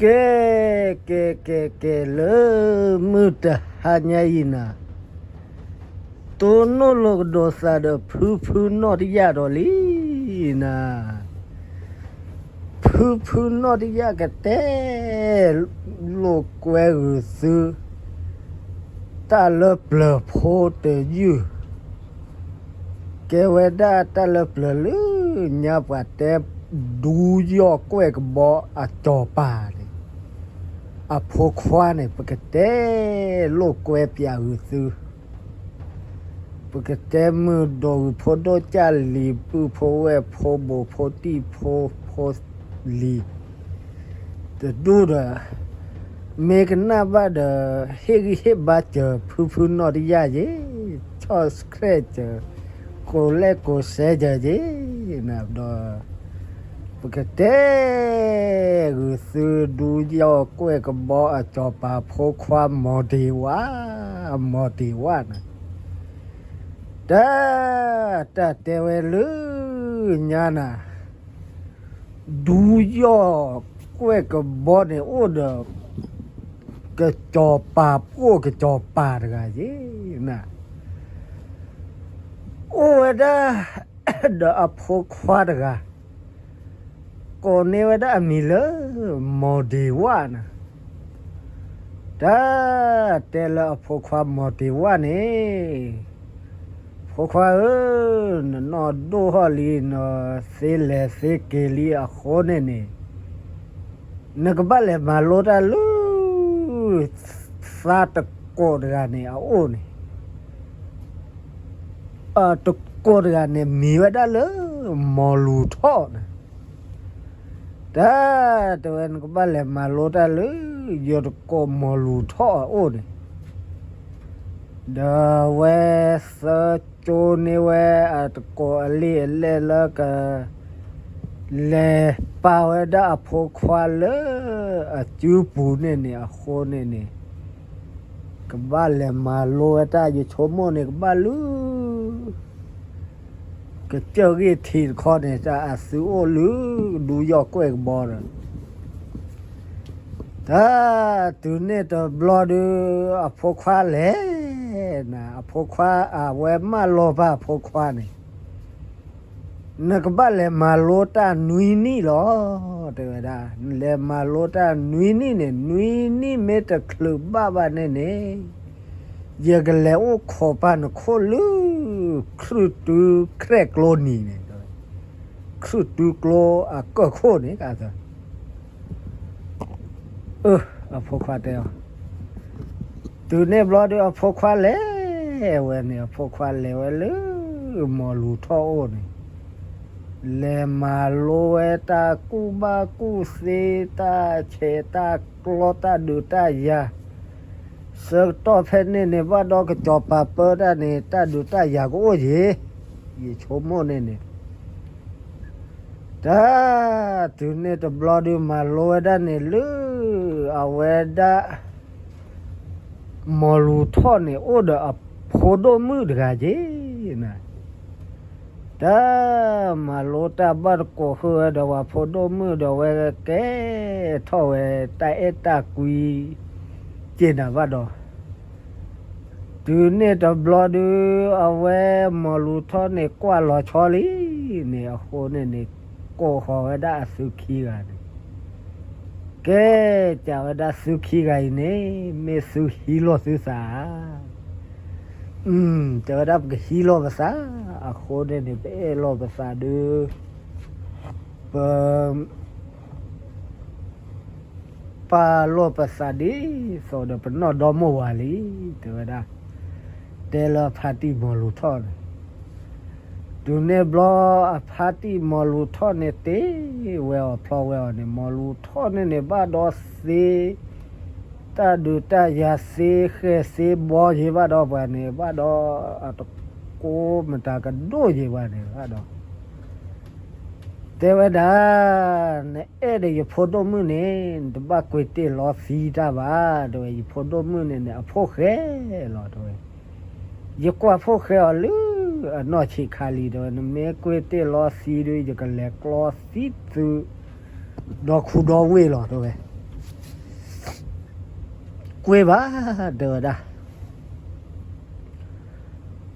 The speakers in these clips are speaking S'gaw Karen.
ကဲ, ကဲ, ကဲ, ကဲ, လၢမုၢ်တဟါညါအံၤနၤ, တိၢ်နီၣ်လိာ်ကဒီးသးဒီးဖုဖုနီၣ်တယၣ်ဒီးလံနၤ, ဖုဖုနီၣ်တယၣ်ကတဲ လိာ်ကွဲဂုာ်သု တၢ်လၢပျၢၤဖိတယုၢ် ကဲဝဲဒၣ်တၢ်လၢပျၢၤလၢညါ ပှၤတဲ ဒူယီၢ်ကွဲၢ်ကဘီအစီၤပၤန့ၣ်, အဖိခွါန့ၣ် ပကတဲလိာ်ကွဲပၠးဂုာ်သု, ပကတဲမုာ်ဒီးဂုာ်ဖိဒိၣ်ကၢ်လံၤ ပုၢ်ဖိဝဲၢ်ဖိ ဘူးဖိတံၢ်ဖိ ဖိလံၤ တဒူၣ်ဒီး မ့ၢ်ကနၣ်ဘၣ်ဒီး ဟ့ၣ်ဂံၢ်ဟ့ၣ်ဘါစၢၤဖုဖုနီၣ်တယၣ်က့ၤ, ဆီၣ်ဆှဲးစၢၤ, ကိးလဲၣ်ကိးစဲစၢၤက့ၤ, ဒီး ပကတဲ ဂုာ်သုဒူယီၢ်ကွဲၢ်ကဘီအစီၤပၤဖိခွါ မီၤဒ့ဝါ, မီၤဒ့ဝါန့ၣ် တၢ်, တၢ်တဲဝဲလၢညါနၤ, ဒူယီၢ်ကွဲၢ်ကဘီန့ၣ်အိၣ်ဒီး ကစီၤပၤပှိၢ်ကစီၤပၤတဂၤက့ၤနၤ, အိၣ်ဝဲဒၣ် ဒီးအဖိခွါတဂၤ, ကိးန့ၢ်ဝဲဒၣ်အမံၤလၢ မီၤဒ့ဝါန့ၣ်, တၢ်, တဲလၢအဖိခွါမီၤဒ့ဝါန့ၣ်, ဖိခွါဧၢ, နနီၢ်ဒိၣ်ထီၣ်လံ နသ့လဲၤသ့က့ၤလံအဃိန့ၣ်န့ၣ်, နကဘၣ်လဲၤမၤလိတၢ်လၢ သးတကိးတဂၤန့ၣ်အအိၣ်န့ၣ် တကိးတဂၤန့ၣ် မံၤဝဲဒၣ်လၢ မီၤလူၤထီၣ်န့ၣ်, တၢ်, တဲဝဲ နကဘၣ်လဲၤမၤလိတၢ်လၢ ယတကိးမီၤလူၤထီၣ်အအိၣ်န့ၣ်, ဒီးဝဲသၢကၠိန့ၢ်ဝဲ အတကိးအလံာ်အလဲၢ်လၢက လဲၤပာ်ဝဲဒၣ်အဖိခွါလၢ အစုပူၤန့ၣ်န့ၣ် အဃိန့ၣ်န့ၣ်, ကဘၣ်လဲၤမၤလိဝဲတၢ် ယဆိကမိၣ်န့ၣ် ကဘၣ်လၢ ကစၢၢ်ဂ့ၢ်ထံးတခီန့ၣ် တၢ်အသုအိၣ်လၢ ဒူယီၢ်ကွဲၢ်ကဘီဒီး တၢ်, တုၤန့ၣ်တဘျီဒုး အဖိခွါလဲၤ, နၤ အဖိခွါ အဝဲမၢလီၤပာ်အဖိခွါန့ၣ်, နကဘၣ်လဲၤမၤလိတၢ်နွံနံၣ်လီၤ, တဲဝဲဒၣ်, လဲၤမၤလိတၢ်နွံနံၣ်န့ၣ် နွံနံၣ်မ့ၢ်တချုးဘၣ်ဘၣ်န့ၣ်န့ၣ်, ယကလဲၤအိၣ်ခိးပာ်နခိၣ်လၢ ခရုၣ်တုခရဲၣ်ကျိနံၤန့ၣ်, ခရုၣ်တုကျိအကၢၢ်ခိၣ်န့ၣ်, အၢ, အဖိခွါတဲအီၤ, တုၤန့ၣ်ဘျီဒုး အဖိခွါလဲၤဝဲန့ၣ်, အဖိခွါလဲၤဝဲလၢ မီၤလူၤထီၣ်အိၣ်န့ၣ်, လဲၤမၤလိဝဲတၢ်ကူၣ်ဘၣ်ကူၣ်သ့ တၢ်ဆဲးတၢ်ကျီ တၢ်ဒုးတၢ်ယၤ, ဆၢကတီၢ်ဖဲန့ၣ်န့ၣ် ဘၣ်ဒီးကစီၤပၤပၢတၢ်န့ၣ် တၢ်ဒုးတၢ်ယၤကအိၣ်ယ့ၤ, ယဆိကမိၣ်န့ၣ်န့ၣ် တၢ်, တုၤန့ၣ်တဘျီဒုး မၤလိဝဲဒၣ်န့ၣ်လၢ အဝဲဒၣ် မီၤလူၤထီၣ်န့ၣ် အိၣ်ဒီးအဖိဒိၣ်မုၣ်တဂၤက့ၤ, တၢ်, မၤလိတၢ်ဘၣ်တကိးဃုာ်ဝဲဒီး ပှၤဖိဒိၣ်မုၣ်ဒီး ဝဲကဲထီၣ်ဝဲတၢ်အဲၣ်တၢ်ကွံ က့ၤနၤဘၣ်ဒီး တုၤန့ၣ်တဘျီဒုး အဝဲမီၤလူၤထီၣ်န့ၣ် ကွၢ်လီၤဆီလံန့ၣ် အဃိန့ၣ်န့ၣ် ကိးဃီၤဝဲဒၣ်အသုခံဂၤန့ၣ်, ကဲ, ကးဝဲဒၣ်သုခံဂၤအံၤန့ၣ် မ့ၢ်သုဟံးလိာ်သုသးဧါ, တဲဝဲဒၣ် ပကဟံးလိာ်ပသး, အဃိန့ၣ်န့ၣ် ပအဲၣ်လိာ်ပသးဒုး ပ ပာ်လိာ်ပသးဒ်သိးဒီး ပနီၢ်ဒီမိၢ်ဝၤလံ, တဲဝဲဒၣ်, တဲလၢအဖါတံၢ်မီၤလူၤထီၣ်န့ၣ်, တုၤန့ၣ်ဘျီ အဖါတံၢ်မီၤလူၤထီၣ်န့ၣ် တ့ဝဲအီၤဖျီဝဲအီၤန့ၣ် မီၤလူၤထီၣ်န့ၣ်န့ၣ် ဘၣ်ဒီးသ့ တၢ်ဒုးတၢ်ယၤသ့ ဃဲၤသ့ဘီယ့ၤဘၣ်ဒီးပှၤန့ၣ် ဘၣ်ဒီး အတကိးမတၤကဒိၣ်ယ့ၤပှၤန့ၣ်ဘၣ်ဒီး တဲဝဲဒၣ်, နအဲၣ်ဒီးယဖိဒိၣ်မုၣ်န့ၣ် နတဘၣ်ကွ့တ့ၢ်လီသံတၢ်ဘၣ်, တဲဝဲ, ယဖိဒိၣ်မုၣ်န့ၣ်န့ၣ် အဖိၣ်ဃဲလီၤ, တဲဝဲ, ယကွၢ်ဖိၣ်ဃဲအီၤလၢအနီၢ်ဆံးခါလံ, တဲဝဲ, နမ့ၢ်ကွ့တ့ၢ်လီသံဒီး ယကလဲၤကျီသံသု ဒီခူဒီဝ့ၢ်လီၤ, တဲဝဲ. တကွ့ဘၣ် တဲဝဲဒၣ်.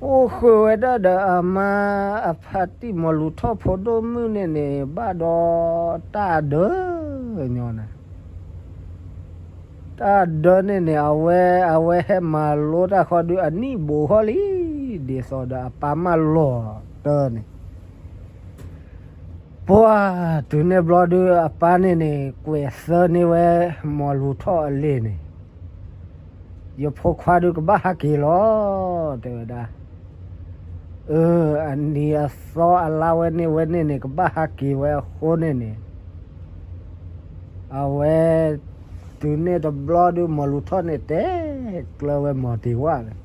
အိၣ်ဃုာ်ဝဲဒၣ်ဒီးအမါအဖါတံၢ် မီၢ်လူၤထီၣ်ဖိဒိၣ်မုၣ်န့ၣ်န့ၣ် ဘၣ်ဒီးတၢ်ဒၢညီနၤ. တၢ်ဒၢန့ၣ်န့ၣ် အဝဲ အဝဲဟဲမၤလိတၢ်ဃီဒုး အနံၣ်ဘူးဃီလံ, ဒ်သိးဒီးအပၢ်မၢလီၤတၢ်န့ၣ် ပှၤ တုၤန့ၣ်ဘျီဒုး အပၢ်န့ၣ်န့ၣ် ကွဲးသၢန့ၢ်ဝဲ မီၢ်လူၤထီၣ်အလံာ်န့ၣ်, ယဖိခွါဒုးကဘၣ်ဟးက့ၤလီၤ တဲဝဲဒၣ်. အၢ အနံၤအသီအလါဝဲန့ၣ်ဝဲန့ၣ်န့ၣ် ကဘၣ်ဟးက့ၤဝဲအဃိန့ၣ်န့ၣ်, အဝဲ တုၤန့ၣ်တဘျီဒုး မီၢ်လူၤထီၣ်န့ၣ် တဲကျၢၤဝဲမီၢ်တ့ၤဝၣ်န့ၣ်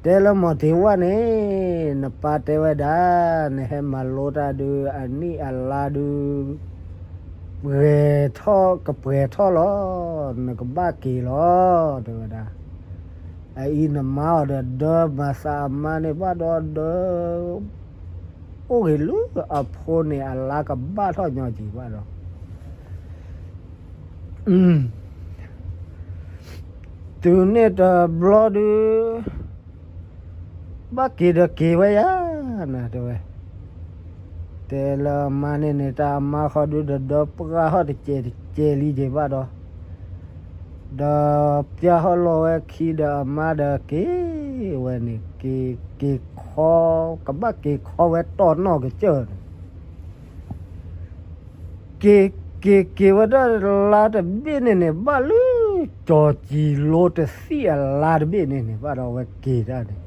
တဲလၢမီၢ်တ့ၤဝၣ်န့ၣ်, နပၢ်တဲဝဲဒၣ်, နဟဲမၤလိတၢ်ဒုး အနံၣ်အလါဒုး ပှဲၤထီၣ်ကပှဲၤထီၣ်လီၤ, နကဘၣ်က့ၤလီၤ တဲဝဲဒၣ်. အအံၤနမါအီၤဒီးဒၢ မၤသးအမါန့ၣ် ဘၣ်ဒီးဒၢ အိၣ်ဂ့ၤလၢအဖိန့ၣ် အလါကဘၣ်ထီၣ်ညီက့ၤဘၣ်ဒီး တုၤန့ၣ်တဘျီဒုး ဘၣ်က့ၤဒီးက့ၤဝဲယၤနၤ တဲဝဲ. တဲလၢအမါန့ၣ်န့ၣ် တၢ်အမါဃီဒုး ဒီးဒၢပှၢ်ဟီၣ်တစဲးတစဲးလံက့ၤဘၣ်ဒီး ဒီးပျၢ်ဟီၣ်လီၤဝဲခံဒီးအမါဒီးက့ၤဝဲန့ၣ် က့ၤ က့ၤခီ ကဘၣ်က့ၤခီဝဲတီၢ်နီၣ်ကစၢၢ်န့ၣ် က့ၤ က့ၤ က့ၤဝဲဒၣ်လါတဘ့ၣ်န့ၣ်န့ၣ် ဘၣ်လၢ ကၠီၤကံၤလိတသံၣ်အလါတဘ့ၣ်န့ၣ်န့ၣ် ဘၣ်ဒီးအဝဲက့ၤတၢ်န့ၣ်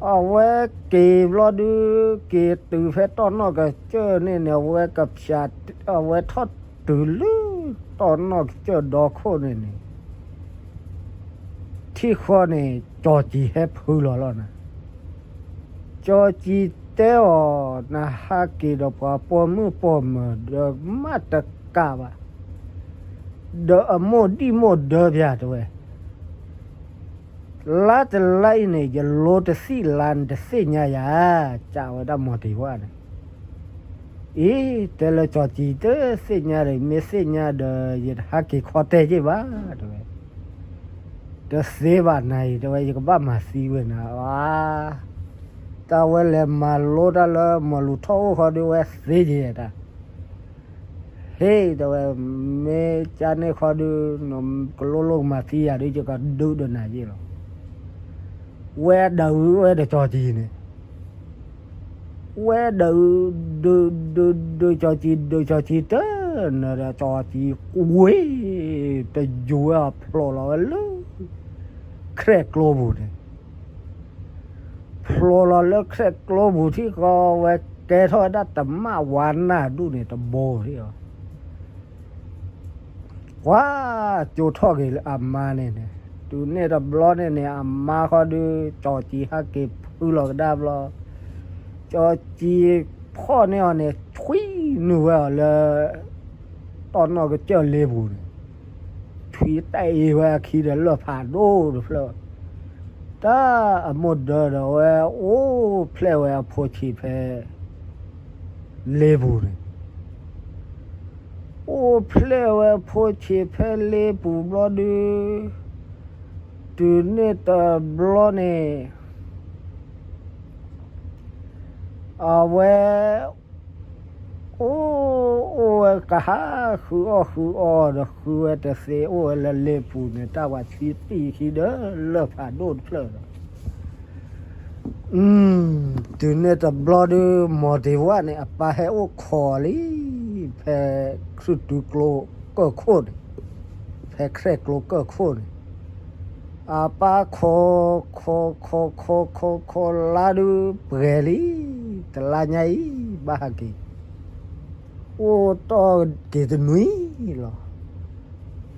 အဝဲက့ၤဘျီဒုး က့ၤတုၤဖဲတီၢ်နီၣ်ကစၢၢ်န့ၣ်န့ၣ် အဝဲကဖၠး အဝဲထီၣ်တုၤလၢ တီၢ်နီၣ်ကစၢၢ်ဒီခိၣ်န့ၣ်န့ၣ် ထံၣ်ဃီန့ၣ် ကၠီၤကံၤဟဲဖုလီၤလီၤနၤ. ကၠီၤကံၤတဲအီၤ နဟးက့ၤဒီးပှၤပိာ်မုၣ်ပိာ်မၢၤဒီးမးတကးဘၣ်, ဒီးအမိၢ်ဒံၣ်မိၢ်ဒၢပၠးတဲဝဲ, လါတလါအံၤန့ၣ် ယလိတသံၣ်လါ နတသ့ၣ်ညါယၤ, စံးဝဲဒၣ်မီၢ်တ့ၤဝၣ်န့ၣ်. အံၤ တဲလၢကၠီၤကံၤတသ့ၣ်ညါဒီး မ့ၢ်သ့ၣ်ညါဒီး ယတဟးက့ၤခီတဲက့ၤဘၣ် တဲဝဲ. တသ့ဘၣ်နၤအံၤ တဲဝဲ ယကဘၣ်မၤသံဝဲနၤ, အါ တၢ်ဝဲလဲၤမၤလိတၢ်လၢမီၢ်လူၤထီၣ်အိၣ်ဃီဒုး ဝဲသ့က့ၤတၢ် ဟ့ၣ် တဲဝဲ, မ့ၢ်ကန့ၣ်ဃီဒုး နကလိလိကမၤသံယၤဒုး ယကဒုးဒီးနၤယ့ၣ်လီၤ. ဝဲဒၣ်အုဝဲဒီးကၠီၤကံၤန့ၣ်, ဝဲဒၣ်အု ဒုး ဒုး ဒုးကၠီၤကံၤ ဒုးကၠီၤကံၤတၢ်န့ၣ်ဒီး ကၠီၤကံၤကွ့ တယူၤဝဲအီၤ ဖျိးလီၤဝဲလၢ ခြဲၣ်ကျိပူၤန့ၣ် ဖျိးလီၤလၢခြဲၣ်ကျိပူၤထံဃီ ဝဲကဲထီၣ်ဝဲဒၣ်တမၣ်ဝါနၢ်ဒူၣ်န့ၣ်တဘိထံအီၤ, ကွၢ်ကၠိထီၣ်က့ၤလၢအမါန့ၣ်န့ၣ်, တုၤန့ၣ်တဘျီန့ၣ်န့ၣ် အမါဃီဒုး ကၠီၤကံၤဟဲက့ၤဖုလီၤကဒါဘျီ, ကၠီၤကံၤဖီၣ်န့ၢ်အီၤန့ၣ် ဆွံနုာ်ဝဲအီၤလၢ တီၢ်နီၣ်ကစၢၢ်လ့ပူၤန့ၣ် ဆွံတၢ်အ့ၣ်ဝဲအခံဒီးလၢၢ်ဖးဒိၣ်တဖျၢၣ်, တၢ်အမိၢ်ဒၢဒီးဝဲအိၣ်ဖျဲၣ်ဝဲအဖိဆံးဖဲ လ့ပူၤန့ၣ်, အိၣ်ဖျဲၣ်ဝဲဖိဆံးဖဲလ့ပူၤဘျီဒုး, တုၤန့ၣ်တဘျီန့ၣ် အဝဲ အိၣ် အိၣ်ဝဲကဟးဃုအီၣ်ဃုအီဒီး ဃုဝဲတသ့ အိၣ်ဝဲလၢလ့ပူၤန့ၣ် တၢ်ဝဲဆွံတံၢ်ခံဒီးလၢၢ်ဖးဒိၣ်တဖျၢၣ်ဒီး, တုၤန့ၣ်တဘျီဒုး မီၢ်တ့ၤဝၣ်န့ၣ် အပၢ်ဟဲအိၣ်ခိးလံ ဖဲ ခရုၣ်တုကျိကၢၢ်ခိၣ်န့ၣ်, ဖဲခြဲၣ်ကျိကၢၢ်ခိၣ်န့ၣ် အပၢ်ခိး ခိး ခိး ခိး ခိး ခိးလါဒုးပှဲၤလံ, တလါညါအံၤ ဘၣ်ဟးက့ၤ, အိၣ်တီၢ်က့ၤတနွံလီၤ.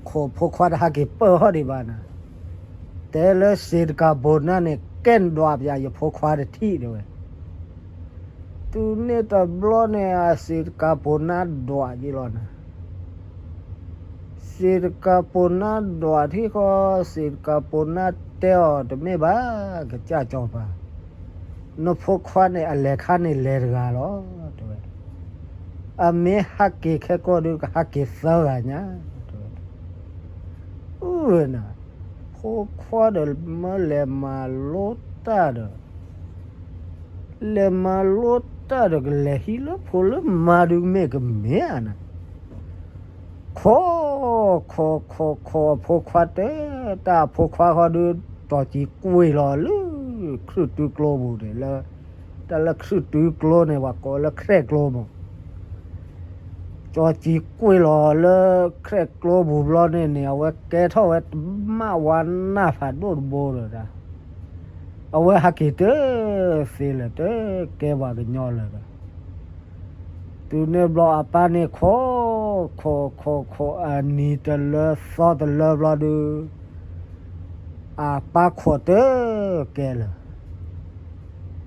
ခိးဖိခွါတဟးက့ၤပၢၢ်ဟီၣ်ဒံးဘၣ်နၤ, တဲလၢစ့တကၤဘိးနါန့ၣ် ကဲၣ်ဒွးပယၤ ယဖိခွါတထံၣ်တဲဝဲ တုၤန့ၣ်တဘျီန့ၣ် အစ့တကၤပိာ်နါဒွးယ့လီၤနၤ. စ့တကၤပိာ်နါဒွးထံဃီ, စ့တကၤပိာ်နါတဲအီၤ တမ့ၢ်ဘၣ် ကစၢ်စီၤပၤ, နဖိခွါန့ၣ် အလဲၤခါန့ၣ်လဲၤတဂၤလီၤ တဲဝဲ. အမ့ၢ်ဟးက့ၤခဲကိာ်ဒုး ကဟးက့ၤသၢဂၤညါ တဲဝဲ. ဝဲနၤ, ဖိခွါဒီးမၢလဲၤမၤလိတၢ်ဒီး လဲၤမၤလိတၢ်ဒီး ကလဲၤဟံးလၢဖိလၢမါဒုးမ့ၢ်ကမ့ၢ်ဧါနၤ, ခိး ခိး ခိး ခိး အဖိခွါတၢ်, တၢ်အဖိခွါဃီဒုး တီၤစံကွံာ်လီၤလၢ ခရုၣ်တုကျိပူၤန့ၣ်လၢ, တၢ်လၢခရုၣ်တုကျိန့ၣ် ပှၤကိးလၢခရဲၣ်ကျိမး ကၠီၤစံကွံာ်လီၤလၢ ခရဲၣ်ကျိပူၤဘျီန့ၣ်န့ၣ် အဝဲကဲထီၣ်ဝဲတမၣ်ဝါနၢ်ဖးဒိၣ်တဘိဒီးဒၣ်, အဝဲဟးက့ၤတသ့လၢၤ တကဲပှၤကညီလၢၤဒီး, တုၤန့ၣ်ဘျီအပၢ်န့ၣ်ခိး, ခိး ခိး ခိး အနံၤတလၢသီတလၢဘျီဒုး အပၢ်ခိးတကဲလၢၤ,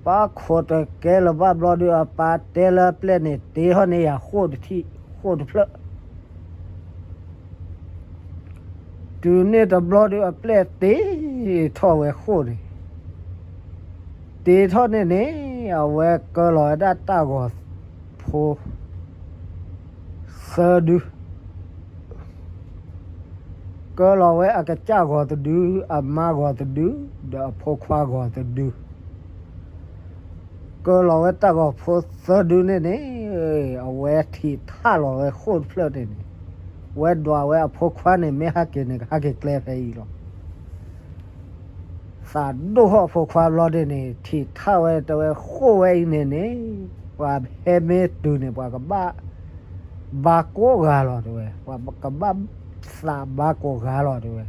ပၢ်ခိးတကဲလၢၤဘၣ်ဘျီဒုး အပၢ်တဲလၢအပျဲၢ်န့ၣ် တ့ထီၣ်န့ၢ်ယၤဃိၣ်တထံၣ်, ဃိၣ်တဖျၢၣ် တုၤန့ၣ်တဘျီဒုး အပျဲၢ်တ့ထီၣ်ဝဲဃိၣ်န့ၣ်, တ့ထီၣ်န့ၣ်န့ၣ် အဝဲကၢလီၤဝဲဒၣ်တၢ်ဂီၤဖိ သၢဒု, ကၢလီၤဝဲအကစၢ်ဂီၤတဒု, အမါဂီၤတဒု, ဒီးအဖိခွါဂီၤတဒု ကၢလီၤဝဲတၢ်ဂီၤဖိသၢဒုန့ၣ်န့ၣ်, အဝဲထံးထၣ်လီၤဝဲဃိၣ်တဖျၢၣ်န့ၣ်န့ၣ်, ဝဲဒွးဝဲအဖိခွါန့ၣ် မ့ၢ်ဟးက့ၤန့ၣ် ကဟးက့ၤကျဲဖဲအံၤလီၤ. သးဒိၣ်ဟီၣ်ဖိခွါဘျီဒ်န့ၣ် ထံးထၣ်ဝဲတဲဝဲ ဃိၣ်ဝဲအံၤန့ၣ်န့ၣ်, ပှၤဟဲမ့ၢ်တုၤန့ၣ် ပှၤကဘၣ်ဘါကိးဂၤလီၤတဲဝဲ, ပှၤကဘၣ်သးဘါကိးဂၤလီၤတဲဝဲ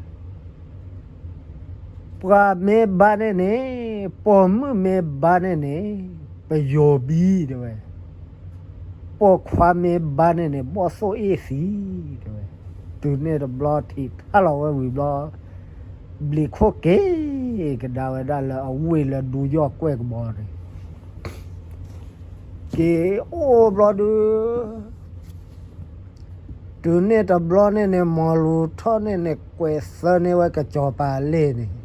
ပှၤမ့ၢ်ဘါန့ၣ်န့ၣ်, ပိာ်မုၣ်မ့ၢ်ဘါန့ၣ်န့ၣ်, ပယိၤဘံတဲဝဲ, ပိာ်ခွါမ့ၢ်ဘါန့ၣ်န့ၣ် ဘီၣ်သိၣ်အ့ၣ်သံတဲဝဲ. တုၤန့ၣ်တဘျီထံးထၣ်လီၤဝဲဝံၤဘျီ, ဘျံးခိၣ်က့ၤကဒါဝဲဒၣ်လၢအဝ့ၢ်လၢဒူယီၢ်ကွဲၢ်ကဘီန့ၣ် က့ၤအိၣ်ဘျီဒုး တုၤန့ၣ်တဘျီန့ၣ်န့ၣ် မီၤလူၤထီၣ်န့ၣ်န့ၣ် ကွဲးသၢန့ၢ်ဝဲကစီၤပၤလ့ၣ်န့ၣ်,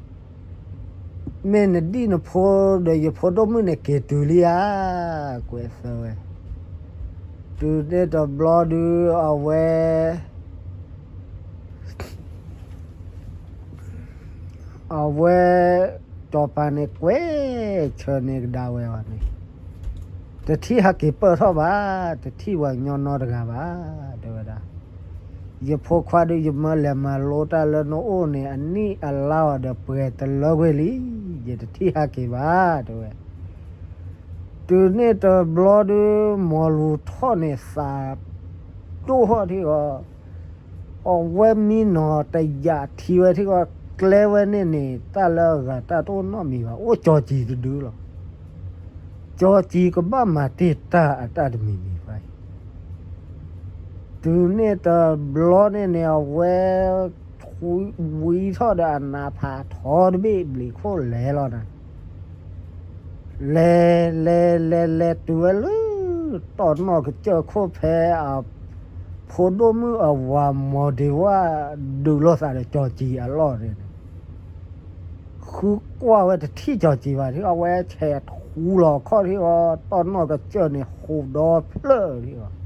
မ့ၢ်နဒံၣ်နဖိဒီးယဖိဒိၣ်မုၣ်န့ၣ်က့ၤတုၤလံဧါ, ကွဲးသၢဝဲ. တုၤန့ၣ်တဘျီဒုး အဝဲ အဝဲ စီၤပၤန့ၣ်ကွဲးဆၢန့ၢ်ကဒါဝဲအီၤန့ၣ်, တထံၣ်ဟးက့ၤပၢၢ်ထီၣ်ဘၣ်, တထံၣ်ပှၤကညီနီတဂၤဘၣ်, တဲဝဲဒၣ်. ယဖိခွါဒုး ယမၢလဲၤမၤလိတၢ်လၢနအိၣ်န့ၣ် အနံၣ်အလါအီၤဒီးပှဲၤတလၢကွံာ်လံ, ယတထံၣ်ဟးက့ၤဘၣ်, တဲဝဲ. တုၤန့ၣ်တဘျီဒုး မီၤလူၤထီၣ်န့ၣ်သးဒိၣ်ဟီၣ်ထံၣ်အီၤ, အဝဲမံနီၤတယာ်ထံဝဲထံၣ်အီၤ, ကျဲဝဲန့ၣ်န့ၣ် တၢ်လၢအဂၤတၢ်တအိၣ်နီတမံၤဘၣ်, အိၣ်ကၠီၤစံၤတဒုလီၤ. ကၠီၤစံၤကဘၣ်မၤတ့ၢ်တၢ်အတၢ်တမံၤမံၤဘၣ်အံၤ. တုၤန့ၣ်တဘျီန့ၣ်န့ၣ် အဝဲ ဝံထီၣ်ဒီးအနးဖးထီတဘ့ၣ် ဘျံးခိၣ်လဲၤလီၤနၤ, လဲၤ လဲၤ လဲၤ လဲၤတုၤဝဲလၢ တီၢ်နီၣ်ကစၢၢ်ခိၣ်ဖဲအ ဖိဒိၣ်မုၣ်အဝၤမီၤဒ့ဝၣ် ဒုးလိာ်သးဒီးကၠီၤစံၤအလီၢ်န့ၣ်န့ၣ်, ဃုကွၢ်ဝဲတထံၣ်ကၠီၤစံၤဘၣ်ထံၣ်အီၤ, အဝဲဆဲးထူလီၤခီၣ်ထံၣ်အီၤ, တီၢ်နီၣ်ကစၢၢ်န့ၣ် ဟူးဒီဖျၢၣ်ထံၣ်အီၤ,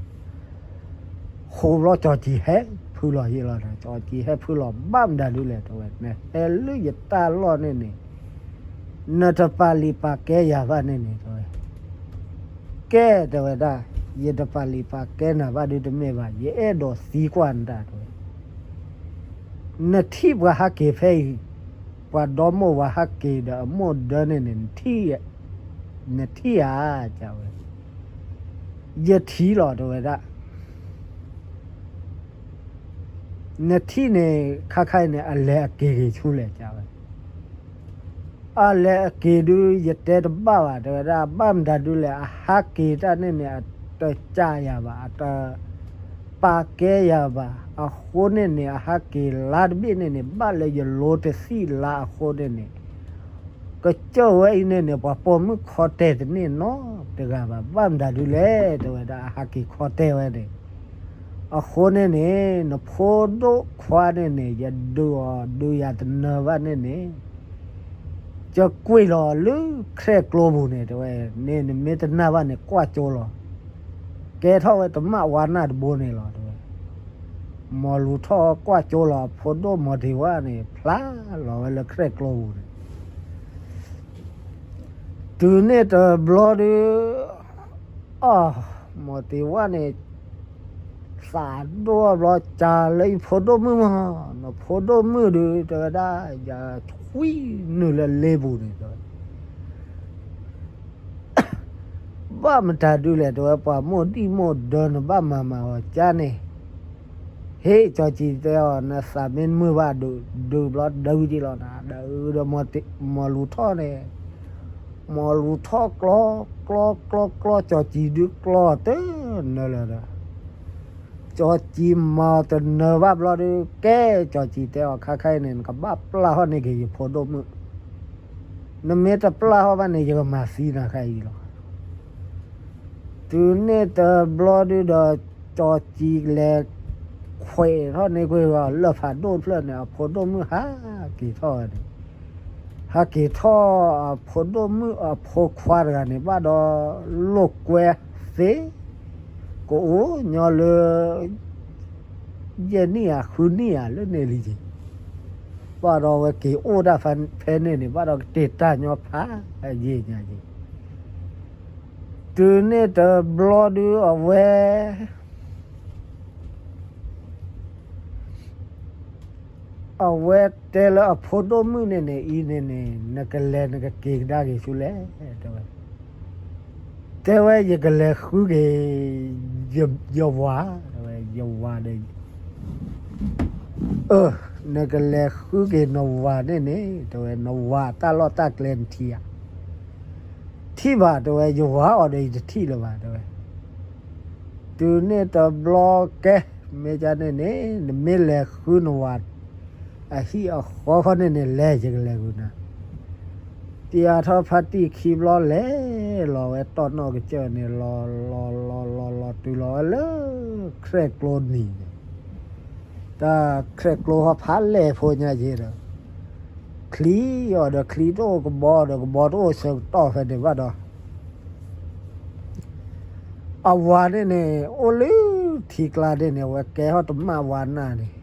ဟူးဘျီကၠီၤစံၤဟဲဖုလီၤယံာ်လီၤနၤ, ကၠီၤစံၤဟဲဖုလီၤ ဘၣ်မတၤဒုလဲၣ် တဲဝဲ, နဟဲလၢယတၢ်လီၢ်န့ၣ်န့ၣ် နတပာ်လုၢ်ပာ်ကဲယၤဘၣ်န့ၣ်န့ၣ် တဲဝဲ. ကဲ တဲဝဲဒၣ်, ယတပာ်လုၢ်ပာ်ကဲနၤဘၣ်ဒုတမ့ၢ်ဘၣ်, ယအဲၣ်ဒိးသံကွၢ်နတၢ် တဲဝဲ. နထံၣ်ပှၤဟးက့ၤဖဲအံၤ, ပှၤဒီမိၢ်ဝၤဟးက့ၤဒီးအမိၢ်ဒၢန့ၣ်န့ၣ် နထံၣ်ဧါ, တဲဝဲ. ယထံၣ်လီၤ တဲဝဲဒၣ်. နထံၣ်န့ၣ် ခါခါအံၤန့ၣ် အလဲၤအက့ၤဂ့ၤဆူလဲၣ် တဲဝဲ. အလဲၤအက့ၤဒုး ယတဲတဘၣ်ဘၣ် တဲဝဲဒၣ်, ဘၣ်မတၤဒုလဲၣ်, အဟးက့ၤတၢ်န့ၣ်န့ၣ် အတစၢ်ယၤဘၣ်, အတပာ်ကဲယၤဘၣ်, အဃိန့ၣ်န့ၣ် အဟးက့ၤလါတဘ့ၣ်န့ၣ်န့ၣ် ဘၣ်လၢယလိတသံၣ်လါအဃိန့ၣ်န့ၣ် ကစၢၢ်ဝဲအံၤန့ၣ်န့ၣ် ပှၤပိာ်မုၣ်ခီတဲာ်တန့ၢ်နီတဂၤဘၣ်, ဘၣ်မတၤဒုလဲၣ် တဲဝဲဒၣ်, အဟးက့ၤခီတဲာ်ဝဲန့ၣ် အဃိန့ၣ်န့ၣ် နဖိဒိၣ်ခွါန့ၣ်န့ၣ် ယဒုးအီၤဒုးယၤတနၢၤဘၣ်န့ၣ်န့ၣ် ကကွံာ်လီၤလၢခရဲၣ်ကျိပူၤန့ၣ် တဲဝဲ, န့ၣ်နမ့ၢ်တနာ်ဘၣ်န့ၣ် ကွၢ်ကၠိလီၤ. ကဲထီၣ်ဝဲတမၣ်ဝါနၢ်တဘိန့ၣ်လီၤ တဲဝဲ. မီၢ်လူၤထီၣ်ကွၢ်ကၠိလီၤအဖိဒိၣ်မီၤတ့ၤဝၣ်န့ၣ် ဖျါလီၤဝဲလၢခြဲၣ်ကျိပူၤန့ၣ် တုၤန့ၣ်တဘျီဒုး အီၣ် မီၢ်တ့ၤဝၣ်န့ၣ် သးဒိၣ်ဘျီ ကၢ်လၢယဖိဒိၣ်မုၣ်မး, နဖိဒိၣ်မုၣ်ဒုး တဲဝဲဒၣ် ယထွံနုာ်လၢလ့ပူၤန့ၣ် တဲဝဲ ဘၣ်မတၤဒုးလဲၣ် တဲဝဲ ပှၤမိၢ်ဒံၣ်မိၢ်ဒၢနဘၣ်မၤမၤအီၤကၢ်န့ၣ်, ဟ့ၣ် ကၠီၤကံၤတဲအီၤ နသးမ့ၢ်မုာ်ဘၣ်ဒုး ဒုးဘျီဒုးက့ၤလီၤနၤ ဒုးဒီး မီၢ်လူၤထီၣ်န့ၣ်, မီၢ်လူၤထီၣ်ကျီ ကျီ ကျီ ကျီ ကၠီၤကံၤဒုးကျီတနၢၤလၢၤဒီး ကၠီၤကံၤမၤအီၤတနၢၤဘၣ်ဘျီဒုး ကဲ ကၠီၤကံၤတဲအီၤ ခါခါအံၤန့ၣ် နကဘၣ်ပျၢ်ထီၣ်န့ၢ်က့ၤယဖိဒိၣ်မုၣ်, နမ့ၢ်တပျၢ်ထီၣ်ဘၣ်န့ၣ် ယကမၤသံနၤခါအံၤလီၤ. တုၤန့ၣ်တဘျီဒုးဒီး ကၠီၤကံၤလဲၤခွဲးထီၣ်န့ၢ်ကွံာ်လၢဖးဒိၣ်တဖျၢၣ်န့ၣ် အဖိဒိၣ်မုၣ်ဟးက့ၤထီၣ်ဝဲန့ၣ်, ဟးက့ၤထီၣ်အဖိဒိၣ်မုၣ်အဖိခွါတဂၤန့ၣ် ဘၣ်ဒီးလိာ်ကွဲသ့ ကအိၣ်ညီလၢ ယဲၢ်နံၣ်ဧါ ဃုနံၣ်ဧါလၢန့ၣ်လံက့ၤ, ဘၣ်ဒီးအဝဲက့ၤအိၣ်ဒၣ်ဖဲန့ၣ်န့ၣ် ဘၣ်ဒီးကတဲာ်တၢ်ညီဖးယံာ်ညါက့ၤ, တုၤန့ၣ်တဘျီဒုးအဝဲ အဝဲတဲလၢအဖိဒိၣ်မုၣ်န့ၣ်န့ၣ် အံၤန့ၣ်န့ၣ် နကလဲၤနကက့ၤကဒါက့ၤဆူလဲၣ် တဲဝဲ, တဲဝဲ ယကလဲၤဃုက့ၤ ယဝၤ တဲဝဲ ယဝၤဒီး အၢ နကလဲၤဃုက့ၤနဝၤန့ၣ်န့ၣ် တဲဝဲ နဝၤတၢ်လီၢ်တၢ်ကျဲနထံၣ်ဧါ, ထံၣ်ဘၣ် တဲဝဲ ယဝၤအီၤဒီးယတထံၣ်လၢၤဘၣ် တဲဝဲ, တုၤန့ၣ်တဘျီကဲ မ့ၢ်ကန့ၣ်န့ၣ် နမ့ၢ်လဲၤဃုနဝၤ အဟံၣ်အဃီခီန့ၣ်န့ၣ် လဲၤယကလဲၤဃုနၤ, တံၤအါထီၣ်ဖါတံၢ်ခံဘျီ လဲၤလီၤဝဲတီၢ်နီၣ်ကစၢၢ်န့ၣ် လီၤလီၤလီၤလီၤလီၤတုၤလီၤဝဲလၢ ခြဲၣ်ကျိနံၤန့ၣ်, တၢ်ခြဲၣ်ကျိဟီဖးလဲၢ်ဖိညါက့ၤဒီး ချံအီၤဒီးချံတအိၣ်ကဘီဒီးကဘီတအိၣ်ဆၢကတီၢ်ဖဲန့ၣ်ဘၣ်ဒီး အဝၤန့ၣ်န့ၣ် အိၣ်လၢထံကျါန့ၣ်န့ၣ် အဝဲကဲထီၣ်တမၣ်ဝၤနၢ်န့ၣ်,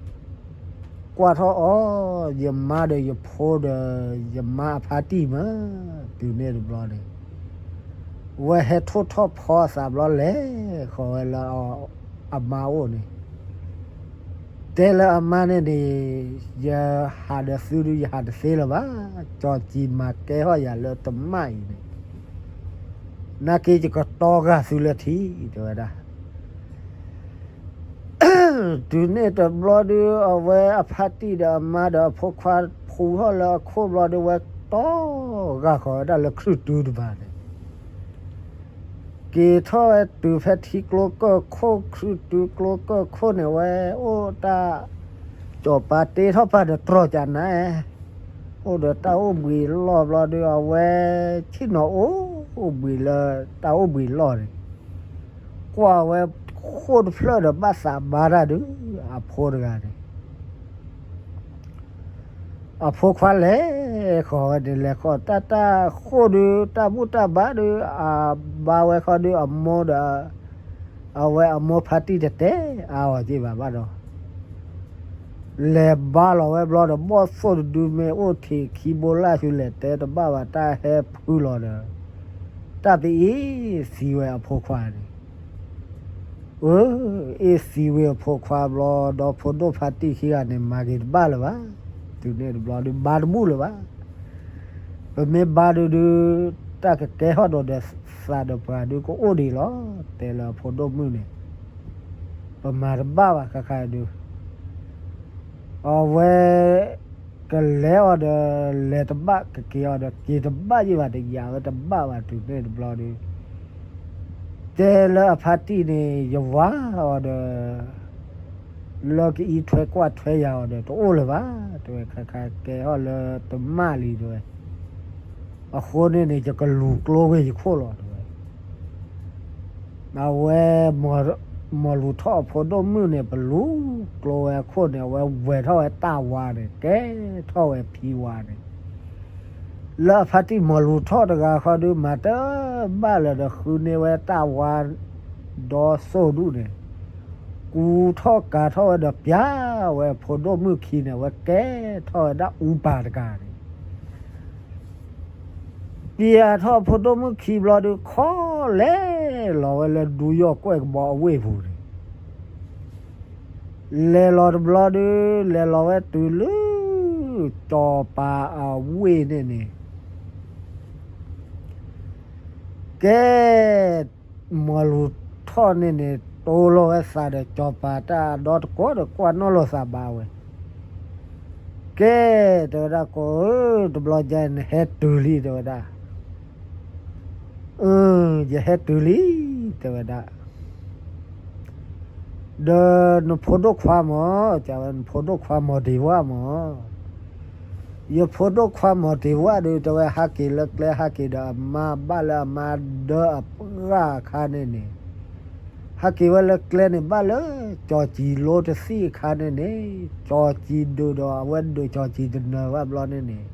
ကွၢ်ထီၣ်အီၤ ယမါဒီးယဖိဒီး ယမါအဖါတံၢ်မး, တုၤန့ၣ်တဘျီန့ၣ် ဝဲဟဲထိၣ်ထီၣ်ဖီအသးဘျီလဲၤဃီၤဝဲလၢအမါအိၣ်န့ၣ် တဲလၢအမါန့ၣ်န့ၣ် ယဟးဒီးသုဒုးယဟးတသ့လၢၤဘၣ်, ကၠီၤကံၤမၤကဲထီၣ်ယၤလၢတမၣ်အံၤန့ၣ်, နာ်က့ယကတီဂာ်သုလၢထံ တဲဝဲဒၣ် တုၤန့ၣ်တဘျီဒုး အဝဲအဖါတံၢ်ဒီးအမါဒီးအဖိခွါဖူထီၣ်လၢအခိၣ်ဘျီဒုး ဝဲတီဂာ်ဃီၤဝဲဒၣ်လၢခရုၣ်တူတဖၣ်န့ၣ်, က့ၤထီၣ်ဝဲတုၤဖဲထံကျိကၢၢ်ခိၣ် ခရုၣ်တူကျိကၢၢ်ခိၣ်န့ၣ် ဝဲအိၣ်တၢ် ကၠီၤပၤတ့ထီၣ်ပာ်ဒီးတြီၤကနၤ, အိၣ်ဒီးတၢ်အိၣ်ဘှံးလီၢ်ဘျီဒုး အဝဲဆ့ၣ်နီၤအိၣ်ဘှံးလၢတၢ်အိၣ်ဘှံးလီၢ်န့ၣ်, ကွၢ်ဝဲခိၣ်တဖျၢၣ်ဒီးဘၣ်သးဘါတၢ်ဒုး အဖိတဂၤန့ၣ် အဖိခွါလဲၤဃီၤဝဲန့ၣ် လဲၤဃီၤတၢ်တၢ်ဃိၣ်ဒုး တၢ်ဘူၣ်တၢ်ဘါဒုး အဘါဝဲဃီဒုး အမိၢ်ဒီး အဝဲအမိၢ်ဖါတံၢ်တတဲအါအီၤက့ၤဘၣ်ဘၣ်ဒီး လဲၤဘါလီၤဝဲဘျီဒီး ဘီၣ်သိၣ်တဒုမ့ၢ်အိၣ်ထံးခံဘိလၢ်ဆူလဲၣ် တဲတဘၣ်ဘၣ် တၢ်ဟဲဖုလီၤဒီး တၢ်ပအ့ၣ်သံဝဲအဖိခွါန့ၣ် အၢ အ့ၣ်သံဝဲအဖိခွါဘျီ ဒီးဖိဒိၣ်ဖါတံၢ်ခံဂၤန့ၣ် မၤက့ၤတဘၣ်လၢၤဘၣ်, တုၤန့ၣ်တဘျီဒုး ဘါတဘူၣ်လၢၤဘၣ်, ပမ့ၢ်ဘါဒုးဒုး တၢ်ကကဲထီၣ်ဒီးသးဒီးပှၤဒုးကအိၣ်ဒံးလီၤ, တဲလၢအဖိဒိၣ်မုၣ်န့ၣ်, ပမၤတဘၣ်ဘၣ်ခါခါဒုး အဝဲ ကလဲၤအီၤဒီး လဲၤတဘၣ် ကက့ၤအီၤဒီး က့ၤတဘၣ်ယံၤဘၣ် တယာ်ဝဲတဘၣ်ဘၣ် တုၤန့ၣ်တဘျီဒုး တဲလၢအဖါတံၢ်န့ၣ် ယဝၤအီၤဒီး လၢကအံးထွဲကွၢ်ထွဲယၤအီၤဒီး တအိၣ်လၢၤဘၣ်, တဲဝဲ ခါခါကဲထီၣ်လၢတမၣ်လံ တဲဝဲ, အဃိန့ၣ်န့ၣ် ယကလူၤကျိဝဲယခိၣ်လီၤ တဲဝဲ အဝဲ မီၢ်လူၤထီၣ်အဖိဒိၣ်မုၣ်န့ၣ် ပလူၤကျိဝဲအခိၣ်န့ၣ် အဝဲဝဲၤထီၣ်ဝဲတၢ်ဝါန့ၣ် ကဲထီၣ်ဝဲဖံဝါန့ၣ်, လၢအဖါတံၢ်မီၢ်လူၤထီၣ်တဂၤဃီဒုး မၤတဘၣ်လၢၤဒီး ဃုန့ၢ်ဝဲတၢ်ဝါ ဒီးစိၣ်ဒူၣ်န့ၣ်, အူထီၣ်ကၤထီၣ်ဝဲဒီး ပျၢ်ဝဲအဖိဒိၣ်မုၣ်ခံန့ၣ် အဝဲကဲထီၣ်ဝဲဒၣ်အူပၢ်တဂၤန့ၣ်, ပျၢ်ထီၣ်အဖိဒိၣ်မုၣ်ခံဘျီဒုး ခီလဲၤလီၤဝဲလၢဒူယီၢ်ကွဲၢ်ကဘီအဝ့ၢ်ပူၤန့ၣ်, လဲၤလီၤတဘျီဒုး လဲၤလီၤဝဲတုၤလၢ ကၠီၤပၤအဝ့ၢ်န့ၣ်န့ၣ် ကဲ မီၤလူၤထီၣ်န့ၣ်န့ၣ် တိၢ်လီၤဝဲသးဒီး ကၠီၤပၤတၢ်ဒီတကိးဒီး ကွၢ်နီၣ်လိာ်သးဘၣ်ဝဲ, ကဲ တဲဝဲဒၣ် ကီးဧၢ, တဘျီညါ နဟဲတုၤလံ တဲဝဲဒၣ်. အၢ ယဟဲတုၤလံ တဲဝဲဒၣ်. ဒီးနဖိဒိၣ်ခွါမၢ်, ကးဝဲ နဖိဒိၣ်ခွါမီၤဒံဝၣ်မၢ်, ယဖိဒိၣ်ခွါမီၤဒံဝၣ်ဒုး တဲဝဲ ဟးက့ၤလၢကျဲ ဟးက့ၤဒီးအမါ ဘၣ်လၢအမါဒၢအပှၢ်အခါန့ၣ်န့ၣ်, ဟးက့ၤဝဲလၢကျဲန့ၣ် ဘၣ်လၢကၠီၤကံၤလိတသံၣ်အခါန့ၣ်န့ၣ်, ကၠီၤကံၤဒုးဒီး အဝဲဒုးကၠီၤကံၤတနၢၤဘၣ်ဘျီန့ၣ်န့ၣ်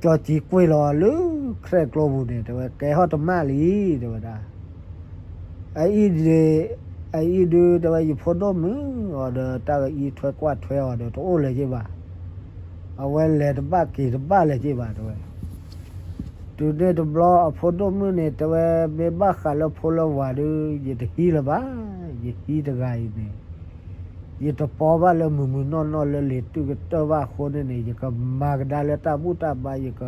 ကၠီၤကံၤကွံာ်လီၤလၢ ခြံကျိပူၤန့ၣ် တဲဝဲ ကဲထီၣ်တမၣ်လံ တဲဝဲဒၣ်. အအံၤဒုး အအံၤဒုး တဲဝဲ ယဖိဒိၣ်မုၣ်အီၤဒီး တၢ်ကအံးထွဲကွၢ်ထွဲအီၤဒီး တအိၣ်လၢၤက့ဘၣ်. အဝဲလဲၤတဘၣ်က့ၤတဘၣ်လၢၤက့ဘၣ် တဲဝဲ. တုၤန့ၣ်တဘျီ အဖိဒိၣ်မုၣ်န့ၣ် တဲဝဲ မ့ၢ်ဘၣ်ဃးလၢဖိလၢဝၤဒုး ယတဟံးလၢၤဘၣ်, ယဟံးတဂၤအံၤန့ၣ် ယတပီဘၣ်လၢမုာ်မုာ်နီၢ်နီၢ်လၢလံာ်တူၢ်ကတၢၢ်ဘၣ်အဃိန့ၣ်န့ၣ် ယကမၤကဒါလၢတၢ်ဘူၣ်တၢ်ဘါ ယက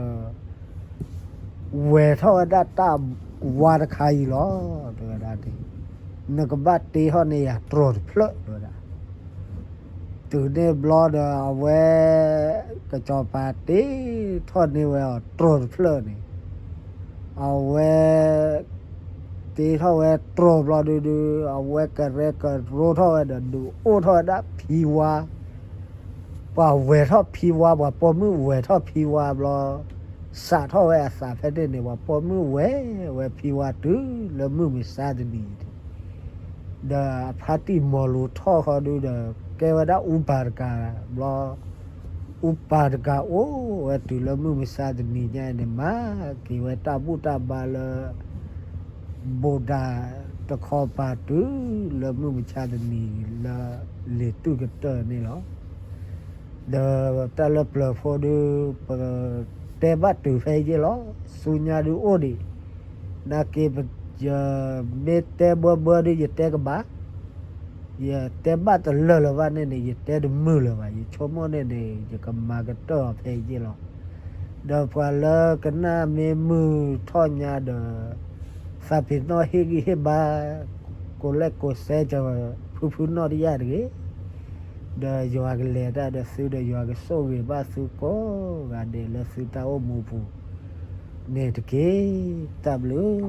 ဝဲၤထီၣ်ဝဲဒၣ်တၢ်ဝါတခါအံၤလီၤ တဲဝဲဒၣ်. နကဘၣ်တ့ထီၣ်န့ၢ်ယၤတြီၤတဖျၢၣ် တဲဝဲဒၣ်. တုၤန့ၣ်ဘျီဒီး အဝဲ ကစီၤပၤတ့ထီၣ်န့ၢ်ဝဲအီၤတြီၤတဖျၢၣ်န့ၣ်, အဝဲ တ့ထီၣ်ဝဲတြီၤဘျီဒုးဒုး အဝဲကရဲကရိထီၣ်ဝဲဒီး ဒုးအိၣ်ထီၣ်ဝဲဒၣ်ဖံဝါ ပှၤဝဲၤထီၣ်ဖံဝါ ပှၤပိာ်မုၣ်ဝဲၤထီၣ်ဖံဝါဘျီ, စးထီၣ်ဝဲအသးဖဲန့ၣ်န့ၣ် ပှၤပိာ်မုၣ်ဝဲၤဝဲဖံဝါတုၤလၢမုၢ်မဆါတနံၤန့ၣ်, ဒီးအဖါတံၢ်မီၤလူၤထီၣ်ဃီဒုးဒီး ကဲဝဲဒၣ်အူပၢ်တကးဘျီ, အူပၢ်တကးအိၣ်ဝဲတုၤလၢမုၢ်မဆါတနံၤညါန့ၣ် မၤက့ၤဝဲတၢ်ဘူၣ်တၢ်ဘါလၢ ဘိးဒၣ်တခီပၤတုၤလၢမုၢ်မဆါတနံၤလၢလံာ်တူၢ်ကတၢၢ်န့ၣ်လီၤ. ဒီးတၢ်လၢပျၢၤဖိဒုး ပတဲဘၣ်တုၤဖဲအံၤယ့ၢ်လီၤ. ဆူညါဒုးအိၣ်ဒံး, နာ်က့ ယမ့ၢ်တဲဘၢဘၢဒုး ယတဲကဘၣ်, ယတဲဘၣ်တလၢာ်လၢၤဘၣ်န့ၣ်န့ၣ် ယတဲတမုာ်လၢၤဘၣ်. ယဆိကမိၣ်န့ၣ်န့ၣ် ယကမၤကတၢၢ်အီၤဖဲအံၤယ့ၢ်လီၤ. ဒီးပှၤလၢကနၣ်မ့ၢ်မုာ်ထီၣ်ညါဒီး သးပ့ၤနီၣ်ဟ့ၣ်ဂံၢ်ဟ့ၣ်ဘါ ကိးလဲၣ်ကိးစဲ ဖုဖုနီၢ်တယၢ်တဂ့ၤ. ဒီးယွၤကလဲၤတၢ်ဒီးသုဒီး ယွၤကဆိၣ်ဂ့ၤဘၣ်သုကိးဂၤဒဲးလၢသုတၢ်အိၣ်မူပူၤန့ၣ်တက့ၢ်. တၢ်ဘျုး